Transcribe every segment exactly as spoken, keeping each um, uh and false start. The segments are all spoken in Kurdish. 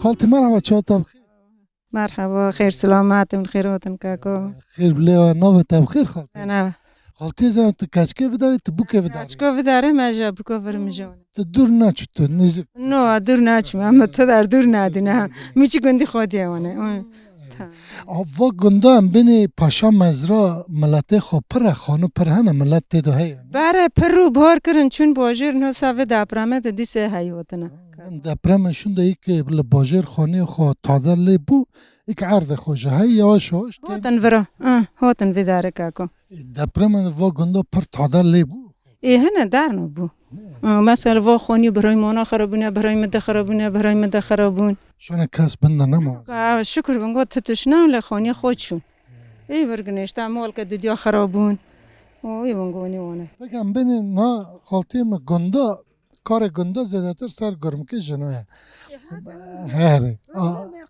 Xaltî merhaba, çawa te bi xêr? Merhaba, xêr selamet in, xêr hatin kako. Xêr bi lê we, navê te bi xêr xaltî? Nava. Xaltî ez tu keçkê vidarî, tu bûkê vidarî? Keçko vidarî, me ji bûko vir mijone. Tu dûr naçî tu, nêzik? No, dûr naçim, em tu der dûr nadîne. Min çi gundî xwe diye wane. Hı. Tamam. A, va gunda em bênê paşa mezra miletê xwe pir e, xanû pir hene, milet tê de heye. Berê pir û bar kirin, çûn bajêr, no sa vê depremê de dîsê heyotine. Em depremê şûnde yek li bajêr xaniyê xwe tade lê bû, yek erdê xwe ji hey yavaş yavaş tê. Hatin vira, ı, hatin vê dare kako. Depremê va gunda pir tade lê bû. Ê, hene dar nabû. Ê, mesela va xanî birayê mana xerabûne, birayê min de xerabûne, birayê min de xerabûn. Şana kes bin de nema. Ka, şukur bin got tu tişt ne, lê xanî xwe çûn. Ê, vir ginêşte, mol ke didiya xerabûn. O, ê, bin gonî wane. Peki em bênê na xaltiyê min gunda, karê gunda zêdetir ser gurmikê jina ye. Herê. A.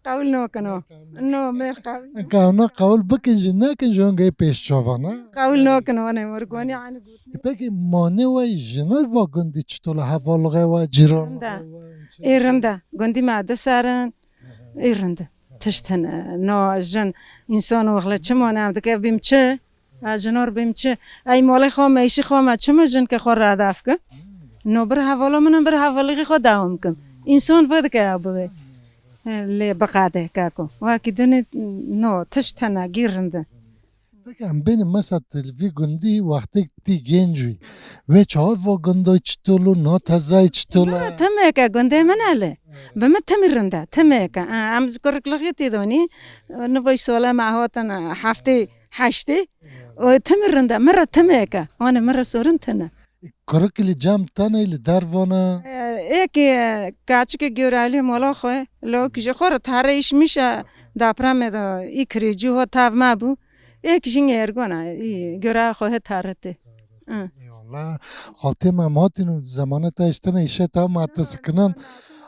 Qewil nakin o. No, mêr qewil. Ka na qewil bikin jî nekin jî hingê pêş çavan, ha? Qewil nakin wane, mir gonî ani. E, peki manê we jina va gundî çitol e? Hevalixê we, cîran Rind e. Ê rind e. Gundî me di ser in. Ê rind e. Tişt hene. No jin, însan wexle çi mane em dike bîm çi? Ez jina re bîm çi? Ey malê xwe me, îşî xwe me, çi me jin ke xwe radaf ke? No bir hevala min in, bir hevalixê xwe dewam kim. Însan ve dike ya bibe. Lê biqade kako. Wekî dinê no, tişt hene, gî rind e. Peki em bênin mesela tu li vî gundî wextêk tî genc bî. Wê çawa va gunda çitol û na tezayê çitol e? Timêke gundê min e lê. Bi min timî rind e, timêke. Em ji kurikliqê tê donî. Nivay sole me hatin heftê heştê. O timî rind e, min re timêke. Wane min re sorin tine. Kurik li cem tenê li dervan e? Ê, êkê, e, keçikê gêralî mala xwe, lok ji xwe re tare îş miş e, depremê de î kirêcî ho tev me bû. Êk jî ngêrgona, î gora xwe hê tare tê. Hı. Eyvallah. Xaltê me, em hatin û zemanê te hiştine îşê te ma te sikinan.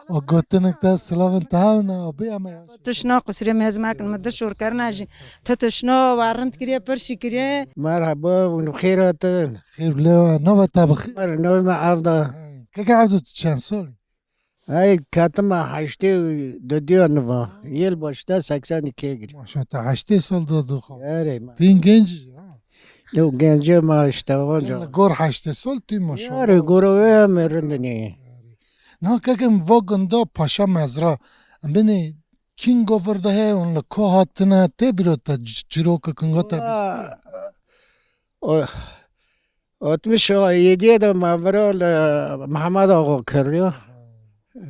O gotinek te silavin te hewna, abi em e. Tişna qusrê mez mekin, mi di şor kerina jî. Tu tişna wa rind kiriye, pirşî kiriye. Merhaba, hûn bi xêr hatin. Xêr bi lê we, nava te bi xêr. Mer, navê me Evda. Keke Evdo, tu çend sal? Hey, ketim me heştê û dudiya niva. Yêl başta seksen iki girî. Maşallah, te heştê sal da du xwe. Erê, ma. Tîn genc î, ha? Yo, gencê me işte, onca. Li gor heştê sal tî maşallah. Erê, goro wê em rindinê. Na kekim va gunda Paşa Mezra. Em binê Kingo vir de heye, hûn li ku hatine, tê bîra te c-, çîroka kinga te bîstî? Valla, o, altmış yediyê de me vira li Mehmet Axa kiriyo.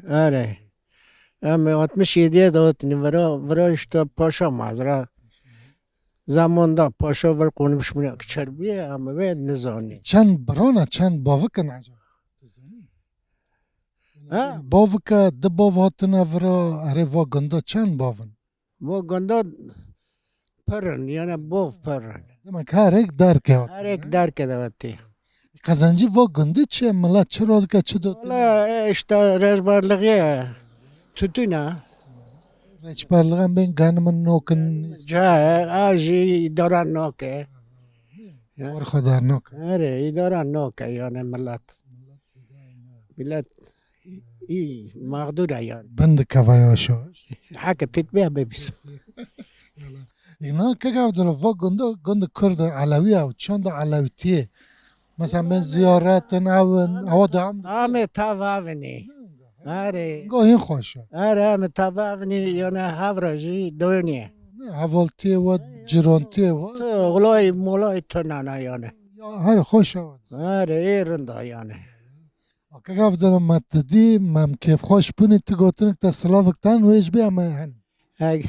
Erê. Em altmış yediyê de hatin vira, vira işte Paşa Mezra. Zamanda Paşa vir konuşmaya çerbiye, em vê nizanî. Çend birana, çend bavikin acaba? Ha? Bavike, di bav hatine vira, erê va gunda çend bav in? Va gunda pir in, yani bav pir in. Demek her êk derke hat. Her êk derke de hatî. Qezencî va gundî çi ye? Milet çi radike, çi dotîne? Wala, e, işte rêçberlixê ye. Tutûn e. Rêçberlixan bên ganim nokin. Ca ye, a jî îdara nake. Ya. Xwe dar nake. Erê, îdara nake yani milet. Milet î mağdur e yani. Bin dikeve yaşa. Heke pêt bê bibîs. Îna kek Evdilo, va gunda, gunda Kurd e, Elewî ew, çanda Elewîtiyê. Mesela bên ziyaretin ew in, ewa devam dike. Amê tav avini. Erê. Go hîn xweş e. Erê, amê tav avini, yani hevra jî doyniye. Ne, hevaltiyê we, cîrantiyê we. Tu, olayê molayê tu nana yani. Ya, her xweş e. Erê, ê rinda yani. Kek Evdilo, me tu dî, me em kêfxweş bûnî, tu gotinik te silavik ten wê ji bê em ê hen. Eg-,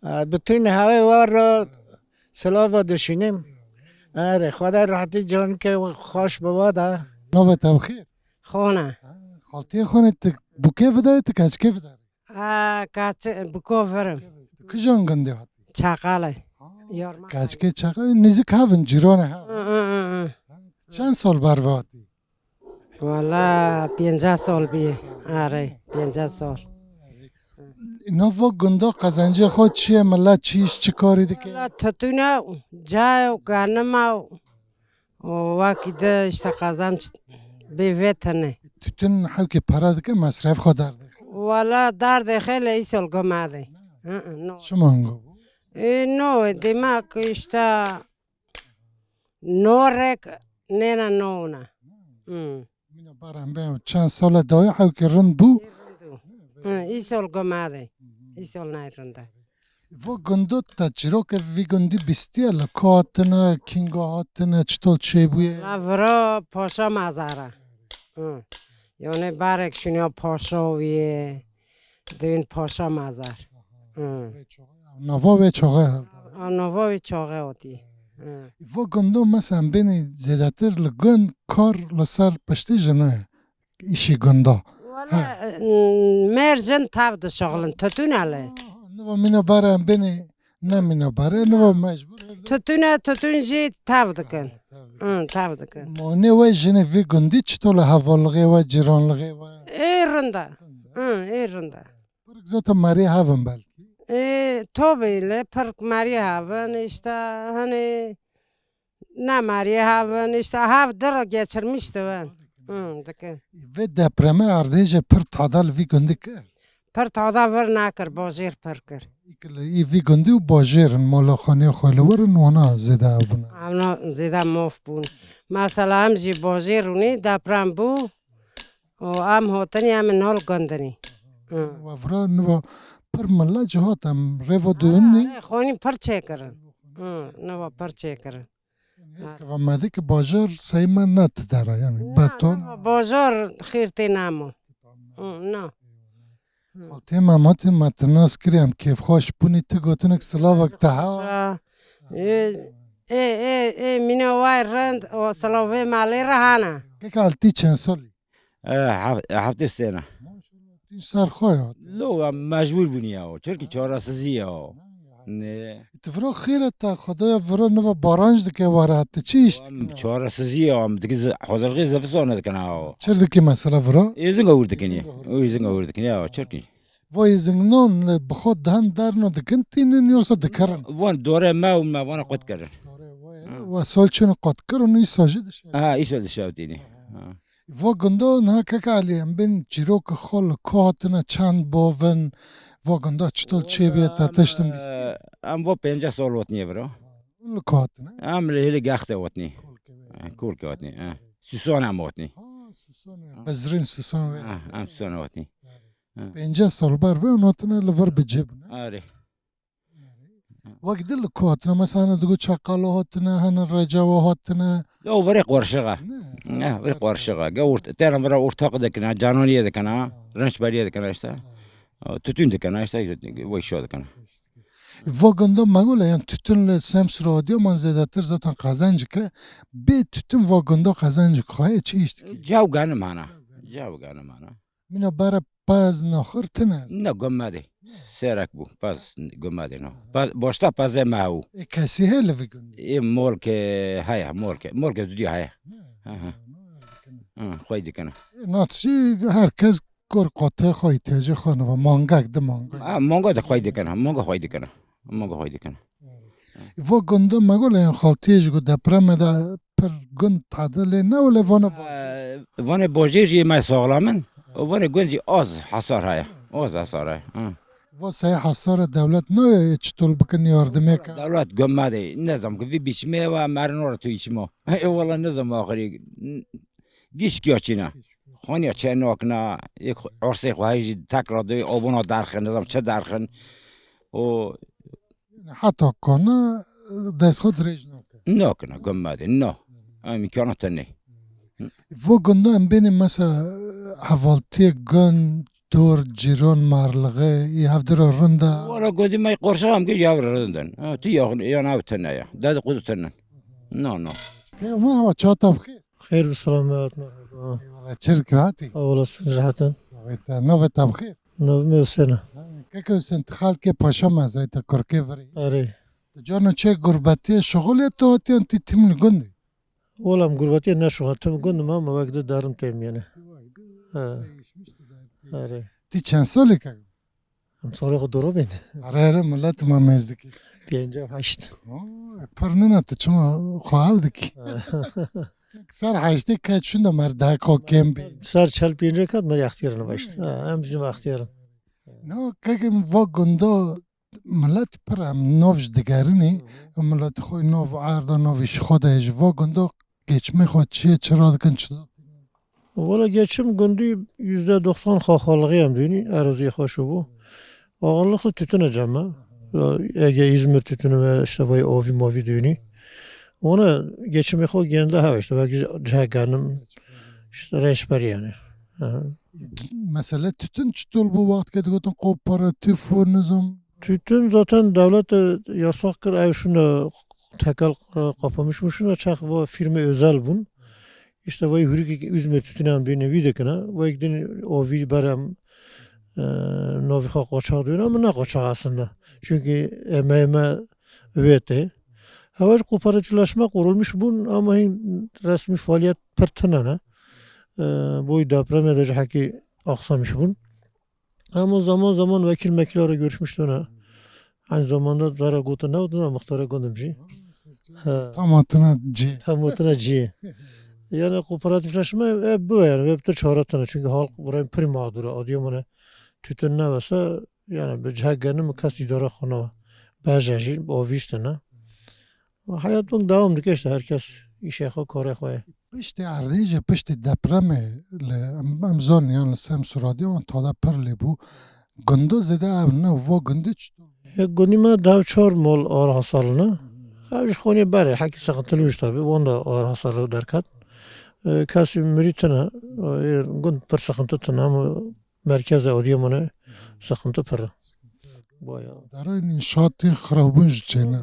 e, bütün hewê war ra silava dişînim. Erê, Xwedê rehetî canikê xweş biwa da. Navê te bi xêr? Xona. Ha, xaltiyê xonê tu bûkê vidarî, tu keçikê vidarî? Ha, kaç, bûko virim. Tu kijan gundê hatî? Çaqalê. Ha, yorma. Keçikê Çaqalê, nêzik hev in, cîranê hev. Hı, hı, hı, hı. Çend sal berve hatî? Wala pênceh sal bî. Erê, pênceh sal. Nava gunda qezencê xwe çi ye? Milet çi îş, çi karî dike? Milet tutûne, cayê û ganima û wekî de işte qezenc bê vê tenê. Tutûn hewkê pere dike, mesref xwe derdixî. Wala dardê xêle îsol gomade. Hı hı, no. Çima ango bû? E, no, demek işte norek nena nona. Hı. Mîna baran be çend sala dawî hewkê rind bû. Hı, îsol gomade. Îsol nay rinda. Vo gundo te çîrokê vî gundî bîstiye li ku hatine, kînga hatine, çitol çêbûye? La vira paşa mazara. Hı. Yani barek şuniya paşa wiye. Divin paşa mazar. Hı. Nava wê çaxê hevdar. A nava wê çaxê hatî. Hı. Vo gundo mesela em bênî zêdetir li gund kar li ser piştî jine. Îşî gunda. Wala, e, mêr jin tev dişixulin, tutûn e lê. Niva mîna bare em bênê, ne mîna bare, niva mecbûr. Tutûn e, tutûn jî tev dikin. Hı, tev dikin. Monê we jinê vî gundî çito li hevalixê we, cîranlixê we? Ê rind e. Hı, ê rind e. Pirk zaten merê hev in belkî. Ê, tobê lê pirk merê hev in, işte, hani, ne merê hev in, işte, hev dir geçirmiş dibin. Hı, dikin. Vê depremê erdhêjê pir tada li vî gundî kir? Pir tada vir nekir, bajêr pir kir. Î ki li î vî gundî û bajêr in, molaxaneyê xwe li wir in, wana zêde ew bûne. Ewna zêde maf bûn. Mesela em jî bajêr rûnê deprem bû û em hatinî, em nal gundinî. Hı. Wa vira niva pir millet jî hat em rêva Ha, duhunî. Rê xwanî pir çêkirin. Hı, niva pir çêkirin. Keva me dî ki bajar sey me ne ti dera, yani Na, beton. Na, bajar xêr tê nema. Hı, na. Xaltê me, matê me, ti nas kirî, em kêfxweş bûnî, ti gotinek silavek te hewa. Ê, ê, ê, ê, mîna way rind, o silavê me lê re hene. Kek Altî çend salî? E, hef-, heftê sê ne. Maşallah, tu ser xwe ya. Lo, em mecbûr bûnî ya, çirkî çaresizî ya. Ne. Tu vira xêr e te, Xwedaya vira niva baranc dike were, tu çi iş dikî? Em çaresizî ya, em dikî zi-, hazirxê zivistan dikin ha. Çir dikî mesela vira? Êzinga wir dikin ya. Êzinga wir dikin. Êzinga wir dikin ya, çirkî. Vay êzingnan li bi xwe dihen derna dikin tînin yoksa dikirin? Van dore me û me vana qut kirin. Dore vay, Ha. Wa sol çin qut kirin, îsa jî dişe. Ha, îsa dişewtînî. Ha. Va gunda niha kek Elî, em bên çîroka xwe li ku hatine, çend bavin, va gunda çitol çêbûye, te tiştin bîstî? Em va pênceh sal wotnî vira. Li ku hatine? Em li hêlê gextê wotnî. Kolkê wê. Eh, kolkê wotnî, eh. Sûsan em wotnî. Ha, Sûsan e. Ha. Bizrîn Sûsan wê. Eh, em Sûsan wotnî. Erê. Ha. Pênceh sal ber vê hatine li vir bi cê bûne. Erê. Wek dil li ku hatine? Mesela hene digo Çaqalo hatine, hene Recawa hatine. Yo, verê qorşixa. Ne. Ne, verê qorşixa. Ge ort-, têran vira ortaq dikine, canoniyê dikine, Ha. rençberiyê dikine işte. Ha. Tütün dikine işte, vay şo dikine. Va gunda me gule, yani tütün li Semsûr Adiyaman zêdetir zaten qezenc ke. Bê tütün va gunda qezenc xaye çi iş dikî? Caw ganim hana. Caw ganim hana. Mîna bere pez naxir tine? Ne, gomedê. Serek bû. Pez gomedê no. Pez, boşta pezê me û. E, kesî heye li vî gundî? E, molke heye, molke. Molke dudiya heye. Ha, ha. Ha, xwey dikine. E, natişî her kes kor qotê xwe, îhtiyacê xwe niva. Mangek di mangek. Ha, manga de xwey dikine. Manga xwey dikine. Manga xwey dikine. Va gunda me gule, yan xaltiyê ji ku depreme de pir gund tadilê ne wile vana bajêr. Ee, vanê bajêr jî me saxlam in. Û vanê gund jî az hasar heye. Az hasar heye. Ha. Va sey hasara dewlet nayê çitol bikin yardimê ke? Dewlet gomedê. Nezam ki vî biçimê ve merin ora tu içmo. E, wala nezam axirî. Gişkiya çîna. Xaniya çe nakna. Yek orsê xwe hejî tekrar dê abona derxin, nezam çi derxin. O Heta kana dest xwe dirêj nake. Nakine, gomedê, no. Em îmkana te ney. Vo gunda em bênê mesela hevaltiyê gund, dor, cîron, marlixê, î hevdira rind e. Wala gundî me qorşa em gê yav rindin. Ha, tu ya, ya nav tene ya. Dadi qudu tenen. No, no. Ke, merhaba, çata bixêr. Xêr bi selamet, merhaba. Eyvallah, çirk rahatî. Sağ olasın, rahatın. Sağ ol, navê te bixêr. Navê me Hüseyin e. Ha, keke Hüseyin, tu xalkê Paşa Mezrayê, te kurkê virî. Erê. Tu carna çê gurbetiyê şixulê tu hatiyan tî tim li gundî? Wala em gurbetiyê neşixulin, tim gund me, me wek di derin têm yene. Tu wek di Ha. Erê. Tî çend salî kek? Em salê xwe doro bên. Erê, erê, millet ma mêz dikî. Pêncî û heşt. Oo, e, pir nina tu çima xwe ew dikî? Ser heştê ke çûn de mer dehek xwe kêm bî. Ser çel pêncek hat mer extiyar neveşt. Ha, em jî neveştiyarin. No, keke min va gunda milet pir em nav ji digerinî, milet xwe nav erda nav îş xwe de ji va gunda geçimê xwe çi ye, çi radikin, çi Wala geçim gundî yüzde doksan xaxalığı em dönü, eroziye xwe şu bu. Ağırlıklı tütüne cem me. Ege, İzmir tütünü ve işte vay ovi movi dönü. Ona geçimi xo genelde ha işte belki ceh ganim işte reçber yani. Aha. Mesele tütün çitur bu vaxt ke digotin kooperatif û nizam? Tütün zaten devlet de yasak kir, ev şunda tekel kapamış mı şunda çak bu firma özel bun. İşte vay hürük üzme tütünen bir nevi de kına. Vay gidin o vi berem e, novi xwe qoçaq dibin, ama ne qoçaq aslında. Çünkü emeğime üvete. Hevaj kooperatifleşme kurulmuş bun ama hin resmi faaliyet pir tine ne. E, boy depreme de haki aksamış bun. Ama zaman zaman vekil mekil ara görüşmüş döne. Aynı zamanda dara gotu ne oldu da muhtara gondum jî. Ha. Tam hatına ci. Tam hatına ci. Yani kooperatifleşme hep bu yani, hep de çağrı tane. Çünkü halk buraya pir mağdur. Adiyaman'ı tütün ne varsa yani bir cihaz gönlü mü kas idare konu. Berjajî, o vîstine. Hayat bunun devam dike işte, herkes işe xwe, kore xwe. Piştî erdê jî, piştî depremê li em, em zon yan li Semsûr radyo tada pir lê bû. Gundo zêde ev ne, vo gundî çi? Ya gundî me dev çar mol ar hasaline. Ev ji xonê berê, hekî sıkıntılı işte tabi. Wanda ar hasalı derkat. E, kesî mirî tine, e, gund pir sıkıntı tine ama merkeze Adiyaman'e sıkıntı pir. Bayağı. Darayın inşaatın xirabun ji çêne.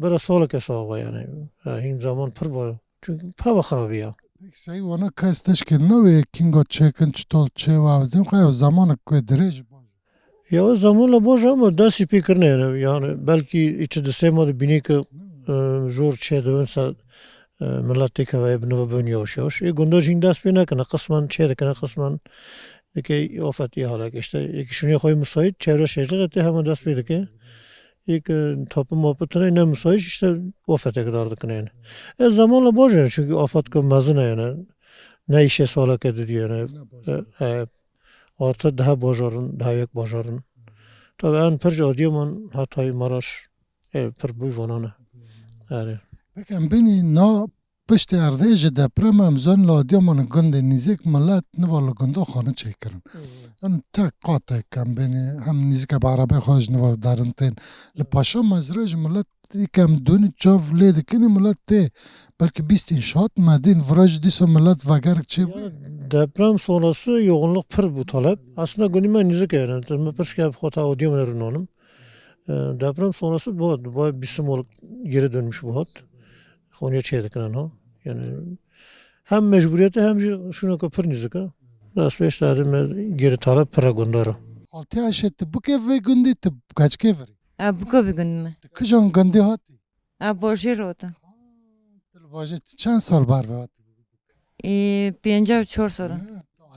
Bira saleke sawa yani. Ha, hin zaman pir var. Çünkü peva xirabî ya. Peki sey wana kes teşkil ne ve kingo çekin çitol çeva bizim kaya zamanı kwe dirêj. Ya o zamanla boş ama dest ipi kirine yani. Yani belki içi de sema de bine ki e, zor çe de önse e, millet têkeve bi nava bön yavaş yavaş. E, gundar jî dest pê nekine, qismen çê dikine, qismen dike afet î halek. İşte yekî şûnê xwe yê musayît, çevre şêrlixê tê hema dest pê dike. Yek e, tapu mapu tine ne musayît, işte afetek dar dikine yani. E, zamanla baş yani, çünkü afet ki mezin e yani. Ne işe salake dedi yani. E, e, artı daha başarın, daha yek başarın. Tabi en pirc Adiyaman, Hatay, Maraş, e, pir bû vanane. Yani. Peki em bênî na Piştî erdê ji deprem em zon li Adiyamanê gundê nîzêk milet niva li gunda xwe ne çêkirin. Em tek qatek em bênê hem nîzike bi erebê xwe ji niva derin tên. Li paşa mezra ji milet kem dûnî çav lê dikinî milet tê. Belkî bîst înşaat medîn vira jî dîsa milet vegerek çê bû. Ya, deprem sonrası yoğunluk pir bû talep. Aslında gundî me nîzik e yani. Me pirs ke xwe ta Adiyamanê rûnanim. E, deprem sonrası bu hat. Bayağı bir smol geri dönmüş bu hat. Konuya çê dikine ha. Yani hem mecburiyeti hem jî şuna ku pir nîzik e. Dest pêş de me geri talep pir e gundar e. Altı yaşê tu bike vê gundî tu kaçkê virî? A, bike vê gundî me. Tu kijan gundî hatî? A, Bajêr hate. Tu li Bajêr tu çend sal ber ve hatî? Ê, pêncî û çar sal e.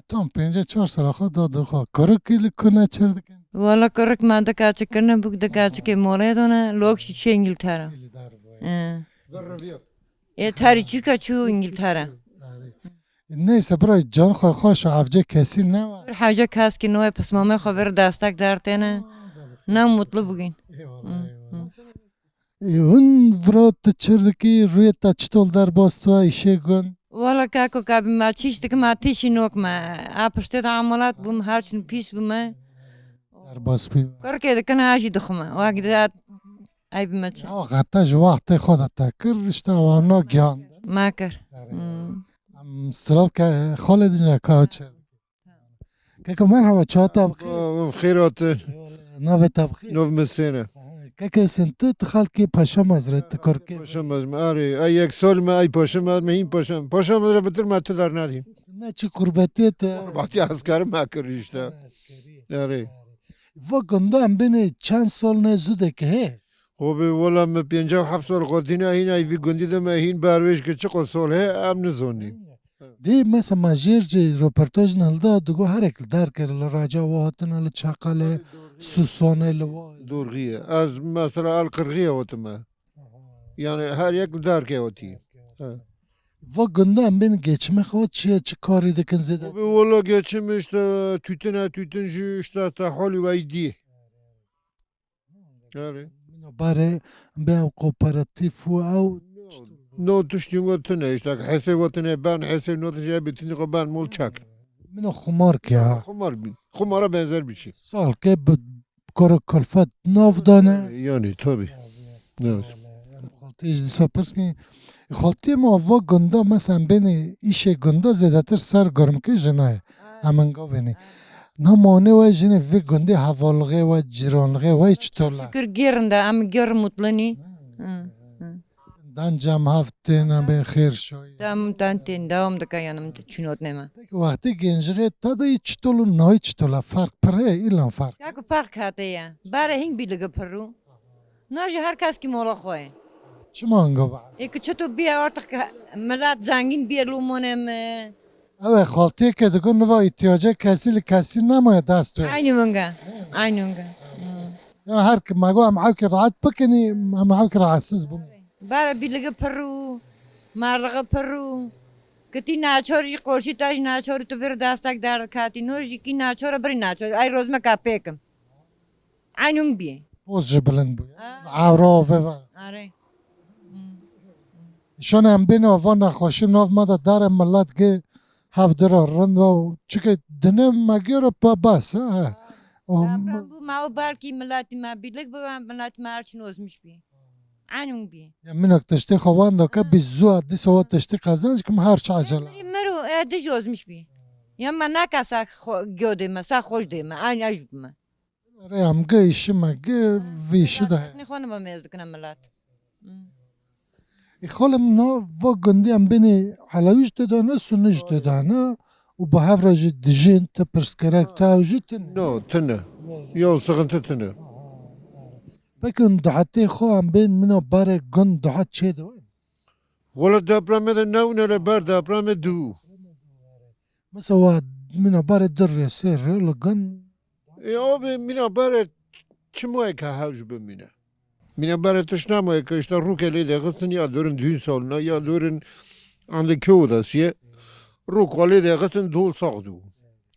Tam pêncî û çar sal xwe da dixwe. Kurikî li ku ne çêr dikin? Wala kurik me dikaçik kirine, bûk dikaçikê molê done, lok jî çû Îngiltere. Îngiltere. Ê, terî çûka çû Îngiltere. Neyse, bira can xwe xweş e, hevce kesî ne var. Bir hevce kes ki noy pismamê xwe bir destek dertêne. Ne mutlu bugün. Eyvallah, eyvallah. Ê, hûn vira tu çir dikî, rûyê te çitol derbas dibe, îşê gund? Wala kako ka bi me çîş dikim, a tîşî nok me. A piştê de emalat bûm, her çin pîs bûme. Derbas bû. Kurkê dikine, a jî dixume. Wek de ey bi me çi? Ya xete ji wextê xwe de te kir, işte wana giyan. Me kir. Hmm. Em silav ke xalê dince ka çir. Keko merhaba, çawa te bixîr? Bi xêr hatin. Navê te bixîr? Navê min Husên e. Keko Husên, tu, tu xelkê Paşa Mezrê, tu kurkê. Paşa Mezrê, arê, ay yek sal me, ay Paşa Mezrê, hîn Paşa, Paşa Mezrê bitir me tu dernedîn. Ne çi qurbetiyê te? Qurbetiyê eskerî me kir işte. Eskerî. Arê. Va gunda em bênê çend sal ne zû de ke he? Xwe bi wela me pêncî û heft sal xwe dîne hîn ay vî gundî de me hîn berwêj kir çiqo sal he em nizonî. Dê mesela me jêr jê roportajin hilda digo herek li derkê li Raca wa hatine li Çeqelê, Susonê li wa. Dorxiye. Ez mesela el Qirxiye hatime. Yani her yek li derkê hatî. He. Va gunda em bên geçimê xwe çi ye, çi karî dikin zêde? Abi wala geçim işte tütüne tütün jü işte te hali ve dî. Erê. Mino barê em bên ew kooperatif û ew No tiştî we tune işte hesê we tune ben hesê no tiştî ebi tindi xwe ben mol çak. Mino xumar ki ha. Xumar bin. Xumara benzer bir şey. Sal ke bi koro kulfet nav dane. Yani tabii. Evet. Xaltî ji dîsa pirs kî. Xaltî ma va gunda mesela bênê îşê gunda zêdetir ser gurmikê jina ye. Em in gavênî. Na mane we jinê vê gundê hevalixê we, cîranixê we çitor le? Şükür gêrin de em gêr mutlinî. Hı, hı. Dan cem haft tên em bên xêr şoyî. Dem dan tên dewam dike yanım çinot neme. Peki wextê gencixê te de yî çitor û nayî çitor le? Ferq pir heye, îlan ferq. Yaku fark hate ya. Bare hing biligi pirru. No jî her kes kî mola xwe ye. Çima ango ba? Ê ki çito bîye artık ki milet zengîn bîye lûmonê me. Ew ê xaltiyê ke digo niva îhtiyacê kesî li kesî nemaye dest wê. Aynî winge. Aynî winge. Hmm. Ya her ki me go em ewkî rahat bikinî, em ewkî rahatsiz bûn. Bare bîligi pirru, merligi pirru. Kitî naçor jî qorşî te jî naçor tu bir destek derdikatî. No jî kî naçor e birî naçor. Ay rozmeka pêkim. Eynûn bî. Poz jî bilind bûye. Ha. Ewra avê ve. Are. Hmm. Şan em bêne va nexweşî nav me de dere millet gi hev dira rind ve û çike dine me gêre pe bes, ha. O Deprem bû me û belkî miletî me bîlik bibe, miletî me her çi nozmiş bî. Eynûn bî. Ya minak tiştê xwe wenda ke bî zû dîsa we tiştê qezenc kim her çi acele. Mir û e dij ozmiş bî. Ya me nekese giyodê me, se xweş dê me, eyn ej me. Rê em gi îşi me gi vî îşi de. Ne xwe nima mêz dikine milet. Î xalim na va gundî em bênê Elewî ji tê de ne, Sunî ji tê de ne û bi hev re jî dijîn, ti pirsgirêk te ew jî tune. No, tune. Yo, sıkıntı tune. Peki hûn duhetê xwe em bên mîna barê gund duhet çê de win? Wala depremê de ne wine le ber depremê dû. Mesela wa mîna barê du rê sê rê li gund. E abi mîna barê çi moyeka hewş bimîne. Mîna barê tişt nemaye ke işte rûkê lê dexistin ya dûrin düğün salonuna ya dûrin andê kê odasıye. Rûk wa lê dexistin dol sax dû.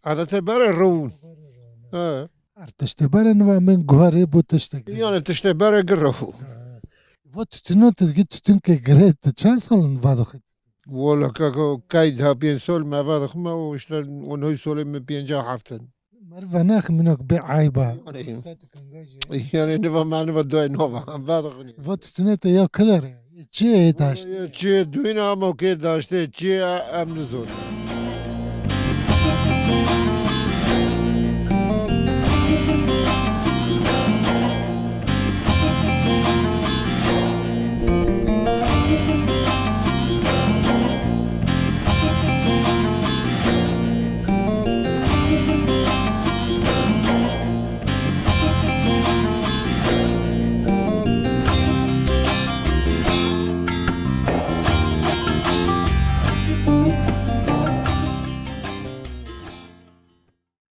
Adete barê rewûn. He. Her tiştê bere niva min guherê bû tiştek din. Yani tiştê bere gir rewû. Va tutuna tu dikî tutun ke girê tu çend sal in va dixwît? Wala kaka kay daha pênc sal me va dixwime û işte on hoy solê min pênca heft in. Meriv venaximinak bê eyba. Yani niva me niva doy nova va dixwînî. Va tutune te ya kidere? Çi ye daşt? Çi ye duyna ama kê daştê çi ye em nizon.